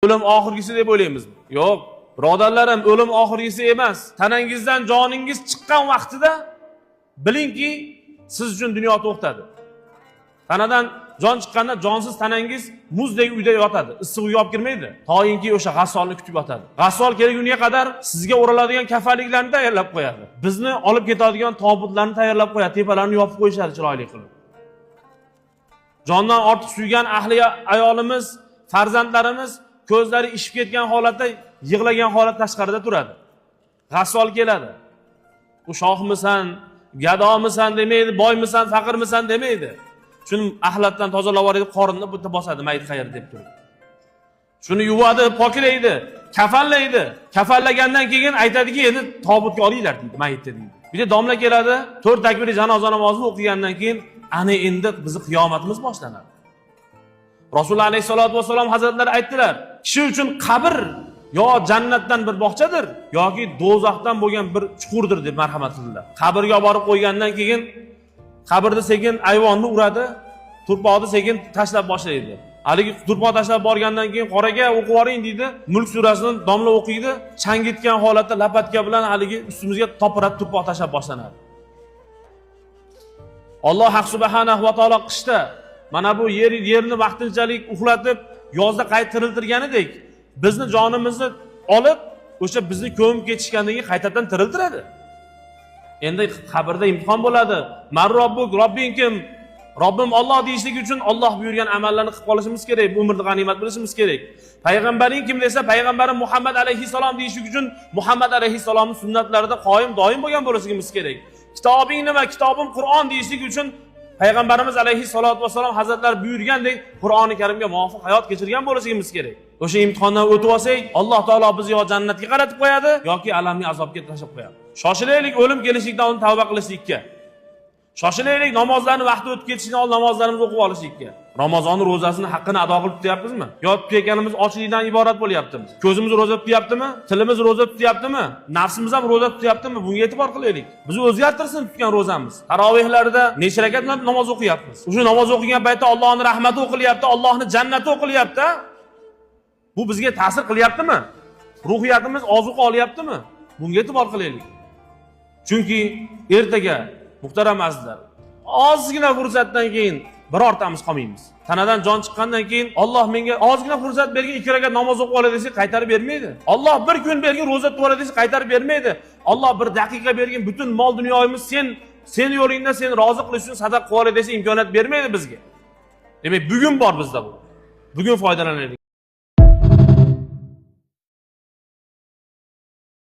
O'lim oxirgisi deb o'ylaymizmi? Yo'q, birodarlarim, o'lim oxirgisi emas. Tanangizdan joningiz chiqqan vaqtida bilingki, siz uchun dunyo to'xtadi. Tanadan jon chiqqanda jonsiz tanangiz muzdek uyda yotadi. Issiq uyga olib kirmaydi. Toyinki o'sha g'assolni kutib yotadi. G'assol kelguniga qadar sizga o'raladigan kafanliklarni tayyorlab qo'yadi. Bizni olib ketadigan tobutlarni tayyorlab qo'yadi, tepalarini yopib qo'yishadi chiroyli qilib. Jondan ortiq suygan ahli ayolimiz, farzandlarimiz ko'zlari ishib ketgan holatda, yig'lagan holat tashqarida turadi. G'assol keladi. U shohmisan, gadomisan demaydi, boymisan, faqirmisan demaydi. Shuni axlatdan tozalab yuboradi, qorinni bitta bosadi, mayit qayerda deb turib. Shuni yuvadi, poklaydi, kafanlaydi. Kafanlagandan keyin aytadiki, endi tobutga olinglar deydi, mayitni deydi. Bitta domla keladi, to'rt takbir janoza namozini o'qigandan keyin ana endi bizni qiyomatimiz boshlanadi. Rasululloh alayhissalotu vassalom hazratlari aytdilar, kishi uchun qabr yo jannatdan bir bog'chadir yoki do'zaxdan bo'lgan bir chuqurdir deb marhamat qildilar. Qabrga borib qo'ygandan keyin qabrni sekin ayvonni uradi, turpoqni sekin tashlab boshlaydi. Haligi turpoq tashlab borgandan keyin qoraga o'qib yuboring deydi. Mulk surasini domla o'qiydi, changitgan holatda lapatka bilan haligi ustimizga topirab turpoq tashlab boshlanadi. Alloh haq subhanahu va taolo qishda mana bu yerni vaqtinchalik uxlatib, yozda qayta tiriltirganidek, bizni jonimizni olib, o'sha bizni ko'mib ketishgandan keyin qaytadan tiriltiradi. Endi qabrda imtihon bo'ladi. Man robbuk, Robbing kim? Robbim Alloh deyishlik uchun Alloh buyurgan amallarni qilib qolishimiz kerak, bu umrni g'animat bilishimiz kerak. Payg'ambaring kim desa, payg'ambarim Muhammad alayhissalom deyishlik uchun Muhammad alayhissalomning sunnatlarida qoyim doim bo'lgan bo'lishimiz kerak. Kitobing nima? Kitobim Qur'on deyishlik uchun payg'ambarimiz alayhissalotu vassalom hazratlari buyurgandek Qur'oni Karimga muvofiq hayot kechirgan bo'lishimiz kerak. O'sha imtihondan o'tib olsak, Alloh taolo bizni yo jannatga qaratib qo'yadi yoki alamli azobga tashlab qo'yadi. Shoshilaylik o'lim kelishlikdan oldin tavba qilishlikka. Shoshilaylik namozlarni vaqti o'tib ketishidan oldin namozlarimizni o'qib olishlikka. Ramazon ro'zasini haqqini ado qilib tutyapmizmi? Yo tutayotganimiz ochlikdan iborat bo'lyaptimi? Ko'zimiz ro'za tutyaptimi? Tilimiz ro'za tutyaptimi? Nafsimiz ham ro'za tutyaptimi? Bunga e'tibor qilaylik. Bizni o'zgartirsin tutgan ro'zamiz. Tarovehlarda necha rakat namoz o'qiyapmiz? O'sha namoz o'qigan paytda Allohning rahmati o'qilyapti, Allohning jannati o'qilyapti. Bu bizga ta'sir qilyaptimi? Ruhiyatimiz ozuqa olyaptimi? Bunga e'tibor qilaylik. Chunki ertaga, muhtaram azizlar, ozgina fursatdan keyin birortamiz qolmaymiz. Tanadan jon chiqqandan keyin Alloh menga ozgina fursat bergin, ikki rakat namoz o'qib olay desak, qaytarib bermaydi. Alloh bir kun bergin, ro'za tutib olay desak, qaytarib bermaydi. Alloh bir daqiqa bergin, butun mol dunyomiz sen yo'lingda seni rozi qilish uchun sadaqa qilib olay desa, imkoniyat bermaydi bizga. Demak, bugun bor bizda bu. Bugun foydalanaylik.